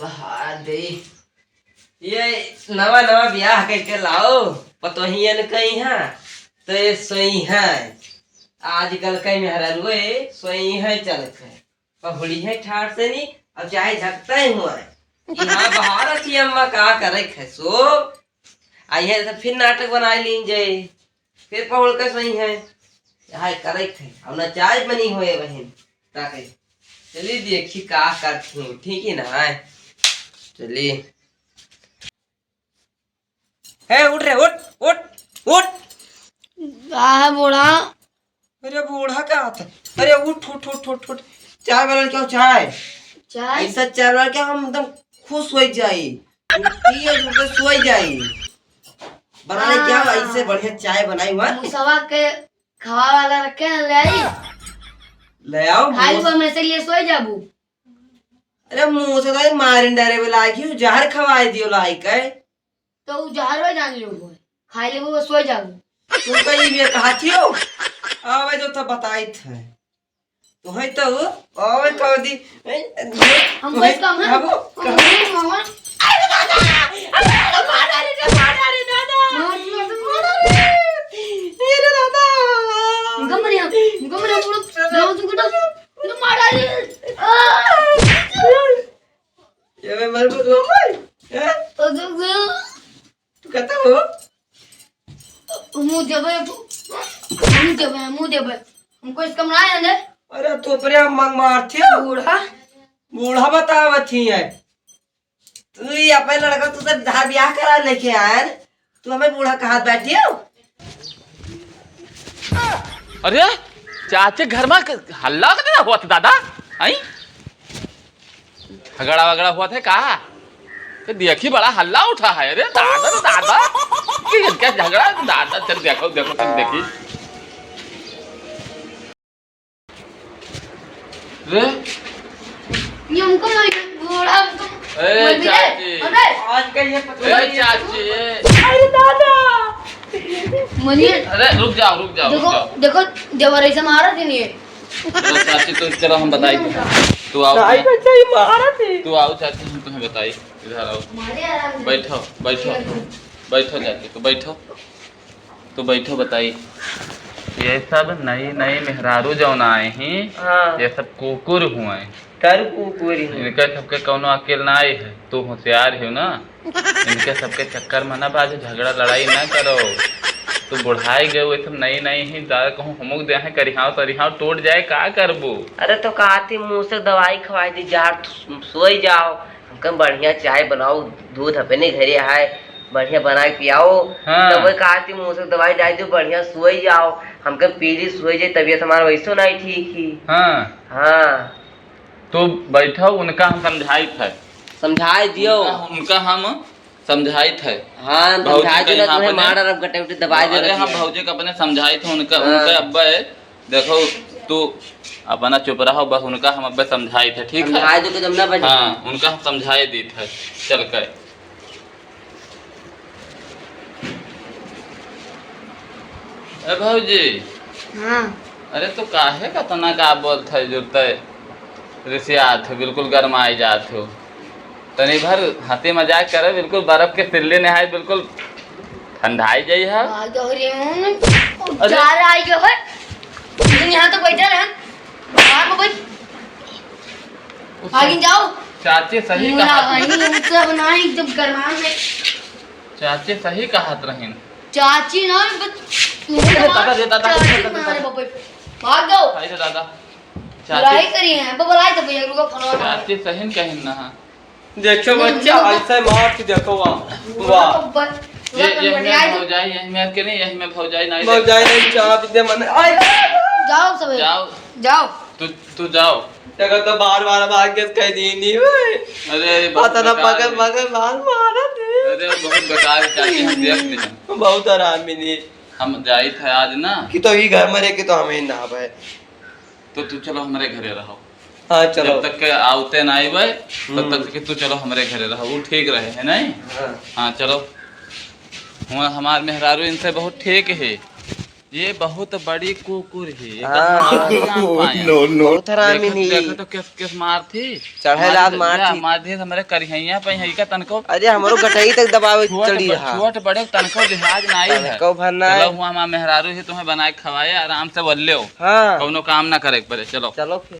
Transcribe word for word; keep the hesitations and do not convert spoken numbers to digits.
बहा दे। ये नवा नवा ब्याह कइके लाओ, पतोहियन कइहाँ, तो ये सोइहाँ। आजकल कई मेहरारुए सोइहाँ चलत है। पहुड़ी है ठाट से नी, अब चाहे झकता ही हुआ है। यहाँ बहारत ही अम्मा का करे खसो। आई है तो फिर नाटक बनाए लीन जाए। फिर पहुड़ के सोइहाँ। चाहे करे थे, अब ना चाय बनी होए बहिन। ताके चली देखी का करती हूँ, ठीक ही ना है। चली। ए, उठ रे, उठ, उठ, उठ। का है बूढ़ा? अरे बूढ़ा का हाथ है? अरे उठ, उठ, उठ, उठ, उठ। चाय बना के आओ, चाय। चाय? ऐसा चाय बना के हम एकदम खुश हो जाई। पिए, उठ के सोई जाई। बना ले क्या, हाँ। ऐसे बढ़िया चाय बनाई हुआ। मुसवा के खवा वाला रखे हैं, ले आई। ले आओ, खाई मुस- वो हमेशा लिए सोई जाबू। अरे मुँह से तो मारिन डरे वाला आई क्यों, जहर खवाए दियो लाई के। तो उ जहर हो जान लो, खाई लेबू, बस सोई जाबू। तुम तो ये भी कहा थियो। आवे जो तो बताई थे। तो है तो वो, आवे कह दी। ए, हमको वही इसका मन, खाबो, हम खाबो। नहीं मामा। अरे दादा! अरे दादा, मार डाले रे, मार डाले दादा! मार, मार, मार। मार डाले। मेरे दादा! हमको मरिया, हमको मरिया, पूरा गाँव तुमको तो, तुमको मार डाले। आ! ये मैं मर को दो भाई। हैं? ओ, दो, दो। तू कहता हो? मुँह देबे, मुँह देबे, मुँह देबे। हमको इसका बनाया है ने। अरे तू अपने आप मांग मारती हो। बूढ़ा। बूढ़ा बतावत ही है। तू ही अपने लड़का तू से धार ब्याह करा लेके आए। तू हमें बूढ़ा कहा बैठी हो। अरे चाचे घर में क-, हल्ला कितना हुआ था दादा? आई? झगड़ा वगड़ा हुआ था का? तो देखी बड़ा हल्ला उठा है। अरे दादा रे दादा, ये क्या झगड़ा? दादा चल देखो, देखो, चल देखी। रे, ये हमको मार, बूढ़ा हमको ए, मार भी दे। चाची। अबे। आज का ये पतला ए, ये चाची। अरे दादा। मनिए। अरे रुक जाओ, रुक जाओ, रुक देखो, जाओ। देखो, जबर ऐसे मारा थी नहीं। तो चाची, तो चलो हम बताई। तू आओ। ताई बच्चा ही मारा थी। तू आओ चाची, हम तुम्हें बताई। इधर आओ। मारे आराम से। बैठो, बैठो। बैठो चाची, तो बैठो। तो बैठो बताई। ये सब नई नई मेहरारू जौन आए हैं, हाँ। ये सब कुकुर हुए हैं। तर कुकुर ही। इनका सबके कौनो अकेल ना आई है, तू होशियार हो ना। इनके सबके चक्कर में ना बाजू, झगड़ा लड़ाई ना करो। तू बुढ़ाई गए, वो सब नई नई ही दादा कहूँ हुमुक दे हैं, करिहाव सरिहाव टूट जाए, का करबू? अरे तो कहती मुँह से दवाई खवाई दी, जहर तू सोई जाओ। हमके बढ़िया चाय बनाओ, दूध अपने घरे है, बढ़िया बना के पियाओ। हाँ। तब वो कहती मुँह से दवाई डाल दो, बढ़िया सोई जाओ। हमके पीली सोई जाए, तबीयत हमारा वैसो नहीं ठीक ही। हाँ। हाँ। तू बैठो, उनका हम समझाइत है। समझाए दियो। उनका, उनका हम समझाइत है। हाँ, भौजी समझाए के दियो ना, यहाँ तुम्हें अपने मार और गटे उटे दबाए दे अरे, रखी हम है। भौजी के अपने समझाइत है, उनका, हाँ। उनका अब्बे, देखो, तू अपना चुप रहो, बस उनका हम अब्बे समझाइत है, ठीक है? समझाए दो कि जब ना बजे। हाँ, उनका हम समझाए दीत है, चल के। ए भौजी। हाँ। अरे तो काहे का तना का बोलत है जो तय रिसियात हो, बिल्कुल गरमाई जात हो। तनी भर हंसी मजाक करे, बिल्कुल बर्फ के सिल्ली नहाए, बिल्कुल ठंडाई जाई है। आ गयो रे, अरे। जा रहा है, जो है। तुम यहाँ तो बैठा रहा। बाहर में बैठ। उस आगे जाओ। चाची सही मुला कहा। भाई, हम सब ना एकदम गरमाए में। चाची सही कहत रहिन। चाची ना, बस अरे दादा रे दादा, चाची दादा, ना रे दादा। बाबा। भाग जाओ। भाई रे दादा। चाची बुलाई करी है, बाबा लाई तो भैया रुको, फोन उठा। चाची सही कहिन ना। देखो नहीं, बच्चा, नहीं, ऐसे मार के देखो, वाह, वाह। बाबा, ये, बाबा, ये मैं बजाए दो। भौजाई, यही में के नहीं, यही में भौजाई नहीं भौजाई देख। नहीं, चाप दे मने। आय। जाओ सब। जाओ। जाओ। तू, तू जाओ। देखो तो बार बार भाग के कह दी नहीं हुए। अरे, बहुत पता ना बेकार पकड़, है। पकड़, मार, मारा थे। अरे, बहुत बेकार है, चाची, हम देख नहीं। बहुत आराम ही नहीं। हम जाइत है आज ना। कि तो ई घर में रह के तो हमें ना आवे। तो तू चलो हमरे घरे रहो। हाँ, चलो। जब तक के आवते ना आइबे, तब हम्म। तक के तू चलो हमरे घरे रहो, वो ठीक रहे, है नहीं? हाँ। हाँ, चलो। हुआ हमार मेहरारू इनसे बहुत ठीक है। ये बहुत बड़ी कुकुर ही, एकर हाँ। हम आराम पाए। No, no। बहुत हरामी देखो, ही। देखो तो किस, किस मार थी। चढ़े मार लात थी, मार या, थी। मार दी हमरे करिहैया पे, यही का तनको। अरे, हमरो गटई तक दबावे छोट चढ़ी ब-, हा। छोट बड़े तनको लिहाज नाई है। तनको भर नाई। चलो, हुआ माँ मेहरारू ही तुम्हें बनाए खवाए, आराम से बोल ले हो। हाँ। कौनो काम ना करे के पड़े, चलो। चलो फिर।